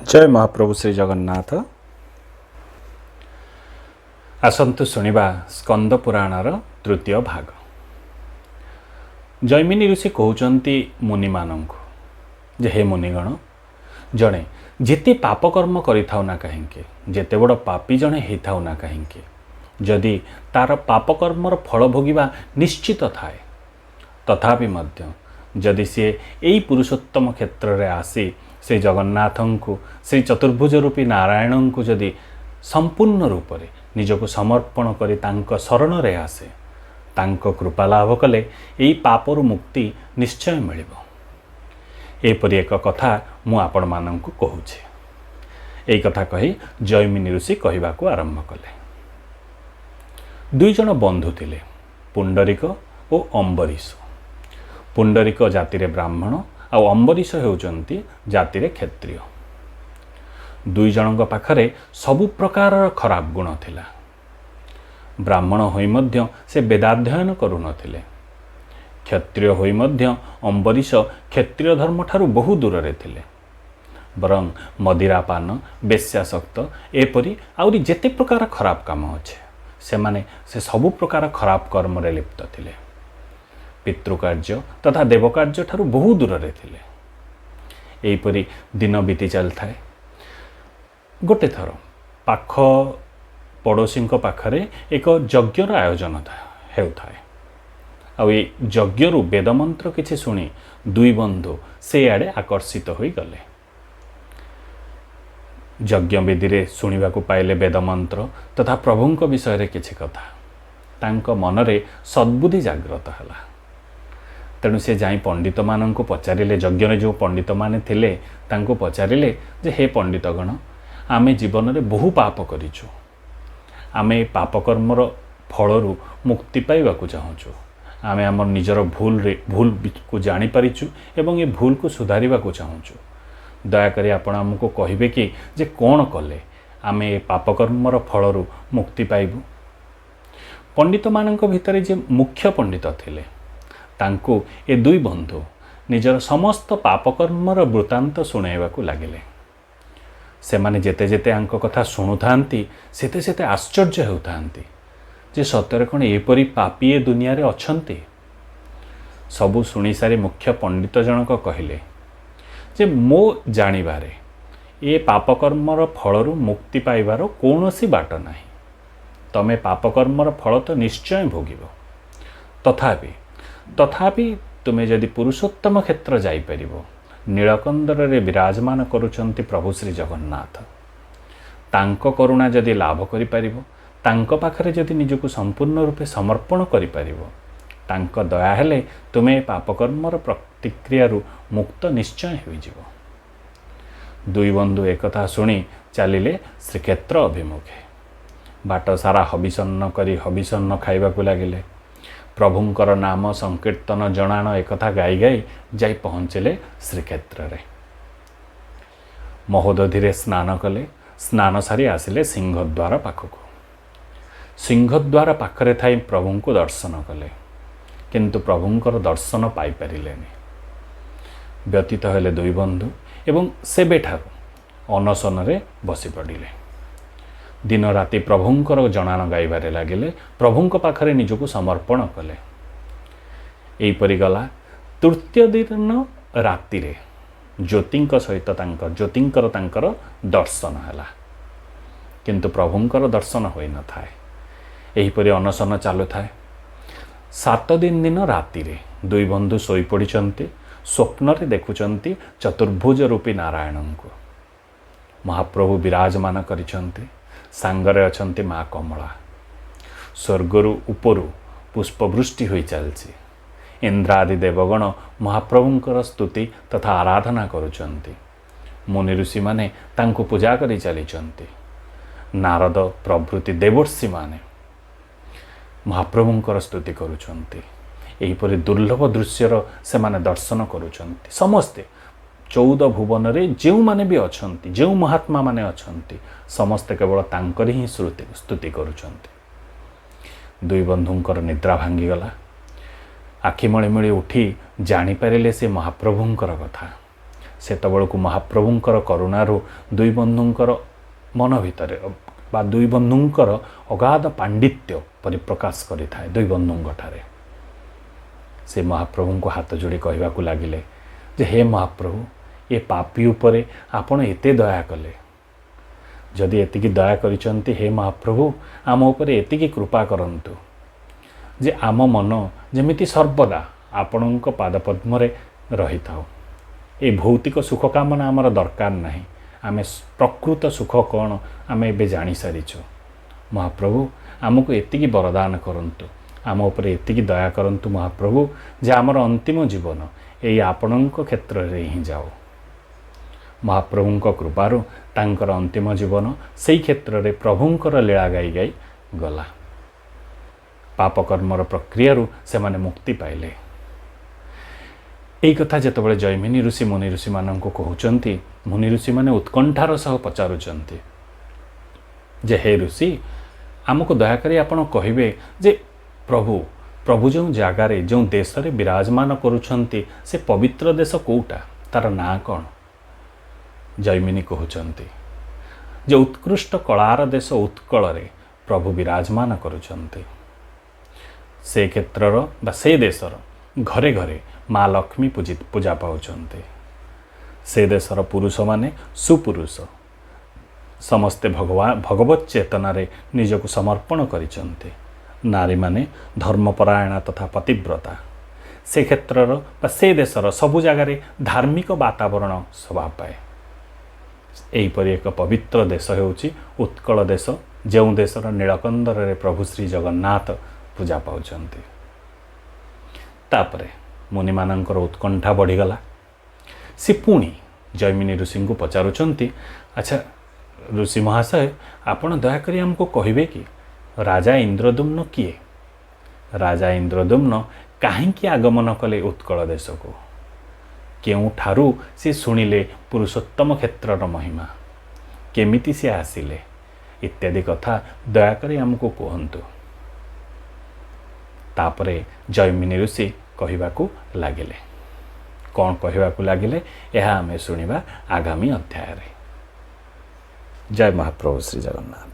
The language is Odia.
ଜୟ ମହାପ୍ରଭୁ ଶ୍ରୀ ଜଗନ୍ନାଥ। ଆସନ୍ତୁ ଶୁଣିବା ସ୍କନ୍ଦ ପୁରାଣର ତୃତୀୟ ଭାଗ। ଜୈମିନୀ ଋଷି କହୁଛନ୍ତି ମୁନିମାନଙ୍କୁ ଯେ ହେ ମୁନିଗଣ, ଜଣେ ଯେତେ ପାପକର୍ମ କରିଥାଉ ନା କାହିଁକି, ଯେତେ ବଡ଼ ପାପୀ ଜଣେ ହେଇଥାଉ ନା କାହିଁକି, ଯଦି ତାର ପାପକର୍ମର ଫଳ ଭୋଗିବା ନିଶ୍ଚିତ ଥାଏ, ତଥାପି ମଧ୍ୟ ଯଦି ସିଏ ଏଇ ପୁରୁଷୋତ୍ତମ କ୍ଷେତ୍ରରେ ଆସି ଶ୍ରୀ ଜଗନ୍ନାଥଙ୍କୁ, ଶ୍ରୀ ଚତୁର୍ଭୁଜ ରୂପୀ ନାରାୟଣଙ୍କୁ ଯଦି ସମ୍ପୂର୍ଣ୍ଣ ରୂପରେ ନିଜକୁ ସମର୍ପଣ କରି ତାଙ୍କ ଶରଣରେ ଆସେ, ତାଙ୍କ କୃପା ଲାଭ କଲେ ଏଇ ପାପରୁ ମୁକ୍ତି ନିଶ୍ଚୟ ମିଳିବ। ଏପରି ଏକ କଥା ମୁଁ ଆପଣମାନଙ୍କୁ କହୁଛି। ଏଇ କଥା କହି ଜୈମିନୀ ଋଷି କହିବାକୁ ଆରମ୍ଭ କଲେ। ଦୁଇ ଜଣ ବନ୍ଧୁ ଥିଲେ, ପୁଣ୍ଡରିକ ଓ ଅମ୍ବରୀଶ। ପୁଣ୍ଡରିକ ଜାତିରେ ବ୍ରାହ୍ମଣ ଆଉ ଅମ୍ବରୀଶ ହେଉଛନ୍ତି ଜାତିରେ କ୍ଷତ୍ରିୟ। ଦୁଇ ଜଣଙ୍କ ପାଖରେ ସବୁ ପ୍ରକାରର ଖରାପ ଗୁଣ ଥିଲା। ବ୍ରାହ୍ମଣ ହୋଇ ମଧ୍ୟ ସେ ବେଦାଧ୍ୟୟନ କରୁନଥିଲେ। କ୍ଷତ୍ରିୟ ହୋଇ ମଧ୍ୟ ଅମ୍ବରୀଶ କ୍ଷତ୍ରିୟ ଧର୍ମଠାରୁ ବହୁ ଦୂରରେ ଥିଲେ। ବରଂ ମଦିରାପାନ, ବେଶ୍ୟାସକ୍ତ, ଏପରି ଆହୁରି ଯେତେ ପ୍ରକାର ଖରାପ କାମ ଅଛି, ସେମାନେ ସେ ସବୁ ପ୍ରକାର ଖରାପ କର୍ମରେ ଲିପ୍ତ ଥିଲେ। ପିତୃକାର୍ଯ୍ୟ ତଥା ଦେବକାର୍ଯ୍ୟ ଠାରୁ ବହୁ ଦୂରରେ ଥିଲେ। ଏହିପରି ଦିନ ବିତି ଚାଲିଥାଏ। ଗୋଟେ ଥର ପାଖ ପଡ଼ୋଶୀଙ୍କ ପାଖରେ ଏକ ଯଜ୍ଞର ଆୟୋଜନ ହେଉଥାଏ। ଆଉ ଏ ଯଜ୍ଞରୁ ବେଦମନ୍ତ୍ର କିଛି ଶୁଣି ଦୁଇ ବନ୍ଧୁ ସେଆଡ଼େ ଆକର୍ଷିତ ହୋଇଗଲେ। ଯଜ୍ଞବେଦୀରେ ଶୁଣିବାକୁ ପାଇଲେ ବେଦମନ୍ତ୍ର ତଥା ପ୍ରଭୁଙ୍କ ବିଷୟରେ କିଛି କଥା। ତାଙ୍କ ମନରେ ସଦ୍ବୁଦ୍ଧି ଜାଗ୍ରତ ହେଲା। ତେଣୁ ସେ ଯାଇ ପଣ୍ଡିତମାନଙ୍କୁ ପଚାରିଲେ, ଯଜ୍ଞରେ ଯେଉଁ ପଣ୍ଡିତମାନେ ଥିଲେ ତାଙ୍କୁ ପଚାରିଲେ ଯେ ହେ ପଣ୍ଡିତଗଣ, ଆମେ ଜୀବନରେ ବହୁ ପାପ କରିଛୁ। ଆମେ ଏ ପାପକର୍ମର ଫଳରୁ ମୁକ୍ତି ପାଇବାକୁ ଚାହୁଁଛୁ। ଆମେ ଆମର ନିଜର ଭୁଲକୁ ଜାଣିପାରିଛୁ ଏବଂ ଏ ଭୁଲକୁ ସୁଧାରିବାକୁ ଚାହୁଁଛୁ। ଦୟାକରି ଆପଣ ଆମକୁ କହିବେ କି ଯେ କ'ଣ କଲେ ଆମେ ଏ ପାପକର୍ମର ଫଳରୁ ମୁକ୍ତି ପାଇବୁ? ପଣ୍ଡିତମାନଙ୍କ ଭିତରେ ଯେ ମୁଖ୍ୟ ପଣ୍ଡିତ ଥିଲେ, ତାଙ୍କୁ ଏ ଦୁଇ ବନ୍ଧୁ ନିଜର ସମସ୍ତ ପାପକର୍ମର ବୃତ୍ତାନ୍ତ ଶୁଣାଇବାକୁ ଲାଗିଲେ। ସେମାନେ ଯେତେ ଯେତେ ୟାଙ୍କ କଥା ଶୁଣୁଥାନ୍ତି, ସେତେ ସେତେ ଆଶ୍ଚର୍ଯ୍ୟ ହେଉଥାନ୍ତି ଯେ ସତରେ କ'ଣ ଏପରି ପାପୀ ଏ ଦୁନିଆରେ ଅଛନ୍ତି? ସବୁ ଶୁଣିସାରି ମୁଖ୍ୟ ପଣ୍ଡିତ ଜଣକ କହିଲେ ଯେ ମୋ ଜାଣିବାରେ ଏ ପାପକର୍ମର ଫଳରୁ ମୁକ୍ତି ପାଇବାର କୌଣସି ବାଟ ନାହିଁ। ତମେ ପାପକର୍ମର ଫଳ ତ ନିଶ୍ଚୟ ଭୋଗିବ। ତଥାପି ତୁମେ ଯଦି ପୁରୁଷୋତ୍ତମ କ୍ଷେତ୍ର ଯାଇପାରିବ, ନୀଳକନ୍ଦରରେ ବିରାଜମାନ କରୁଛନ୍ତି ପ୍ରଭୁ ଶ୍ରୀ ଜଗନ୍ନାଥ, ତାଙ୍କ କରୁଣା ଯଦି ଲାଭ କରିପାରିବ, ତାଙ୍କ ପାଖରେ ଯଦି ନିଜକୁ ସମ୍ପୂର୍ଣ୍ଣ ରୂପେ ସମର୍ପଣ କରିପାରିବ, ତାଙ୍କ ଦୟା ହେଲେ ତୁମେ ପାପକର୍ମର ପ୍ରତିକ୍ରିୟାରୁ ମୁକ୍ତ ନିଶ୍ଚୟ ହୋଇଯିବ। ଦୁଇ ବନ୍ଧୁ ଏକଥା ଶୁଣି ଚାଲିଲେ ଶ୍ରୀକ୍ଷେତ୍ର ଅଭିମୁଖେ। ବାଟ ସାରା ହବିଷନ୍ନ କରି ହବିଷନ୍ନ ଖାଇବାକୁ ଲାଗିଲେ। ପ୍ରଭୁଙ୍କର ନାମ ସଂକୀର୍ତ୍ତନ, ଜଣାଣ ଏକଥା ଗାଇ ଗାଇ ଯାଇ ପହଞ୍ଚିଲେ ଶ୍ରୀକ୍ଷେତ୍ରରେ। ମହୋଦଧିରେ ସ୍ନାନ କଲେ। ସ୍ନାନ ସାରି ଆସିଲେ ସିଂହଦ୍ୱାର ପାଖକୁ। ସିଂହଦ୍ୱାର ପାଖରେ ଥାଇ ପ୍ରଭୁଙ୍କୁ ଦର୍ଶନ କଲେ, କିନ୍ତୁ ପ୍ରଭୁଙ୍କର ଦର୍ଶନ ପାଇପାରିଲେନି। ବ୍ୟଥିତ ହେଲେ ଦୁଇ ବନ୍ଧୁ ଏବଂ ସେବେଠାରୁ ଅନଶନରେ ବସି ପଡ଼ିଲେ। ଦିନ ରାତି ପ୍ରଭୁଙ୍କର ଜଣାଣ ଗାଇବାରେ ଲାଗିଲେ। ପ୍ରଭୁଙ୍କ ପାଖରେ ନିଜକୁ ସମର୍ପଣ କଲେ। ଏହିପରି ଗଲା। ତୃତୀୟ ଦିନ ରାତିରେ ଜ୍ୟୋତିଙ୍କ ସହିତ ତାଙ୍କ ଜ୍ୟୋତିଙ୍କର ତାଙ୍କର ଦର୍ଶନ ହେଲା, କିନ୍ତୁ ପ୍ରଭୁଙ୍କର ଦର୍ଶନ ହୋଇନଥାଏ। ଏହିପରି ଅନଶନ ଚାଲୁଥାଏ। 7 ଦିନ ରାତିରେ ଦୁଇ ବନ୍ଧୁ ଶୋଇପଡ଼ିଛନ୍ତି। ସ୍ୱପ୍ନରେ ଦେଖୁଛନ୍ତି ଚତୁର୍ଭୁଜ ରୂପୀ ନାରାୟଣଙ୍କୁ। ମହାପ୍ରଭୁ ବିରାଜମାନ କରିଛନ୍ତି, ସାଙ୍ଗରେ ଅଛନ୍ତି ମା କମଳା। ସ୍ୱର୍ଗରୁ ଉପରୁ ପୁଷ୍ପବୃଷ୍ଟି ହୋଇ ଚାଲିଛି। ଇନ୍ଦ୍ରାଦି ଦେବଗଣ ମହାପ୍ରଭୁଙ୍କର ସ୍ତୁତି ତଥା ଆରାଧନା କରୁଛନ୍ତି। ମୁନି ଋଷିମାନେ ତାଙ୍କୁ ପୂଜା କରି ଚାଲିଛନ୍ତି। ନାରଦ ପ୍ରଭୃତି ଦେବର୍ଷିମାନେ ମହାପ୍ରଭୁଙ୍କର ସ୍ତୁତି କରୁଛନ୍ତି। ଏହିପରି ଦୁର୍ଲଭ ଦୃଶ୍ୟର ସେମାନେ ଦର୍ଶନ କରୁଛନ୍ତି। ସମସ୍ତେ 14 ଭୁବନରେ ଯେଉଁମାନେ ବି ଅଛନ୍ତି, ଯେଉଁ ମହାତ୍ମାମାନେ ଅଛନ୍ତି, ସମସ୍ତେ କେବଳ ତାଙ୍କରି ହିଁ ସ୍ତୁତି କରୁଛନ୍ତି। ଦୁଇ ବନ୍ଧୁଙ୍କର ନିଦ୍ରା ଭାଙ୍ଗିଗଲା। ଆଖି ମଳିମଳି ଉଠି ଜାଣିପାରିଲେ ସେ ମହାପ୍ରଭୁଙ୍କର କଥା। ସେତେବେଳକୁ ମହାପ୍ରଭୁଙ୍କର କରୁଣାରୁ ଦୁଇ ବନ୍ଧୁଙ୍କର ମନ ଭିତରେ ବା ଦୁଇ ବନ୍ଧୁଙ୍କର ଅଗାଧ ପାଣ୍ଡିତ୍ୟ ପରିପ୍ରକାଶ କରିଥାଏ ଦୁଇ ବନ୍ଧୁଙ୍କ ଠାରେ। ସେ ମହାପ୍ରଭୁଙ୍କୁ ହାତ ଯୋଡ଼ି କହିବାକୁ ଲାଗିଲେ ଯେ ହେ ମହାପ୍ରଭୁ, ଏ ପାପୀ ଉପରେ ଆପଣ ଏତେ ଦୟା କଲେ, ଯଦି ଏତିକି ଦୟା କରିଛନ୍ତି ହେ ମହାପ୍ରଭୁ, ଆମ ଉପରେ ଏତିକି କୃପା କରନ୍ତୁ ଯେ ଆମ ମନ ଯେମିତି ସର୍ବଦା ଆପଣଙ୍କ ପାଦପଦ୍ମରେ ରହିଥାଉ। ଏ ଭୌତିକ ସୁଖ କାମନା ଆମର ଦରକାର ନାହିଁ। ଆମେ ପ୍ରକୃତ ସୁଖ କ'ଣ ଆମେ ଏବେ ଜାଣିସାରିଛୁ। ମହାପ୍ରଭୁ, ଆମକୁ ଏତିକି ବରଦାନ କରନ୍ତୁ, ଆମ ଉପରେ ଏତିକି ଦୟା କରନ୍ତୁ ମହାପ୍ରଭୁ, ଯେ ଆମର ଅନ୍ତିମ ଜୀବନ ଏଇ ଆପଣଙ୍କ କ୍ଷେତ୍ରରେ ହିଁ ଯାଉ। ମହାପ୍ରଭୁଙ୍କ କୃପାରୁ ତାଙ୍କର ଅନ୍ତିମ ଜୀବନ ସେଇ କ୍ଷେତ୍ରରେ ପ୍ରଭୁଙ୍କର ଲୀଳା ଗାଇ ଗାଇ ଗଲା। ପାପକର୍ମର ପ୍ରକ୍ରିୟାରୁ ସେମାନେ ମୁକ୍ତି ପାଇଲେ। ଏଇ କଥା ଯେତେବେଳେ ଜୈମିନୀ ଋଷି ମୁନି ଋଷିମାନଙ୍କୁ କହୁଛନ୍ତି, ମୁନି ଋଷିମାନେ ଉତ୍କଣ୍ଠାର ସହ ପଚାରୁଛନ୍ତି ଯେ ହେ ଋଷି, ଆମକୁ ଦୟାକରି ଆପଣ କହିବେ ଯେ ପ୍ରଭୁ ଯେଉଁ ଜାଗାରେ, ଯେଉଁ ଦେଶରେ ବିରାଜମାନ କରୁଛନ୍ତି, ସେ ପବିତ୍ର ଦେଶ କେଉଁଟା, ତାର ନାଁ କ'ଣ? ଜୈମିନୀ କହୁଛନ୍ତି ଯେ ଉତ୍କୃଷ୍ଟ କଳାର ଦେଶ ଉତ୍କଳରେ ପ୍ରଭୁ ବିରାଜମାନ କରୁଛନ୍ତି। ସେ କ୍ଷେତ୍ରର ବା ସେ ଦେଶର ଘରେ ଘରେ ମା ଲକ୍ଷ୍ମୀ ପୂଜା ପାଉଛନ୍ତି। ସେ ଦେଶର ପୁରୁଷମାନେ ସୁପୁରୁଷ, ସମସ୍ତେ ଭଗବତ ଚେତନାରେ ନିଜକୁ ସମର୍ପଣ କରିଛନ୍ତି। ନାରୀମାନେ ଧର୍ମପରାୟଣା ତଥା ପତିବ୍ରତା। ସେ କ୍ଷେତ୍ରର ବା ସେ ଦେଶର ସବୁ ଜାଗାରେ ଧାର୍ମିକ ବାତାବରଣ ଶୋଭା ପାଏ। ଏହିପରି ଏକ ପବିତ୍ର ଦେଶ ହେଉଛି ଉତ୍କଳ ଦେଶ, ଯେଉଁ ଦେଶର ନୀଳକନ୍ଦରରେ ପ୍ରଭୁ ଶ୍ରୀ ଜଗନ୍ନାଥ ପୂଜା ପାଉଛନ୍ତି। ତାପରେ ମୁନିମାନଙ୍କର ଉତ୍କଣ୍ଠା ବଢ଼ିଗଲା। ସେ ପୁଣି ଜୈମିନୀ ଋଷିଙ୍କୁ ପଚାରୁଛନ୍ତି, ଆଚ୍ଛା ଋଷି ମହାଶୟ, ଆପଣ ଦୟାକରି ଆମକୁ କହିବେ କି ରାଜା ଇନ୍ଦ୍ରଦ୍ୟୁମ୍ନ କିଏ? ରାଜା ଇନ୍ଦ୍ରଦ୍ୟୁମ୍ନ କାହିଁକି ଆଗମନ କଲେ ଉତ୍କଳ ଦେଶକୁ? କେଉଁଠାରୁ ସେ ଶୁଣିଲେ ପୁରୁଷୋତ୍ତମ କ୍ଷେତ୍ରର ମହିମା? କେମିତି ସେ ଆସିଲେ? ଇତ୍ୟାଦି କଥା ଦୟାକରି ଆମକୁ କୁହନ୍ତୁ। ତାପରେ ଜୈମିନୀ ଋଷି କହିବାକୁ ଲାଗିଲେ। କ'ଣ କହିବାକୁ ଲାଗିଲେ, ଏହା ଆମେ ଶୁଣିବା ଆଗାମୀ ଅଧ୍ୟାୟରେ। ଜୟ ମହାପ୍ରଭୁ ଶ୍ରୀ ଜଗନ୍ନାଥ।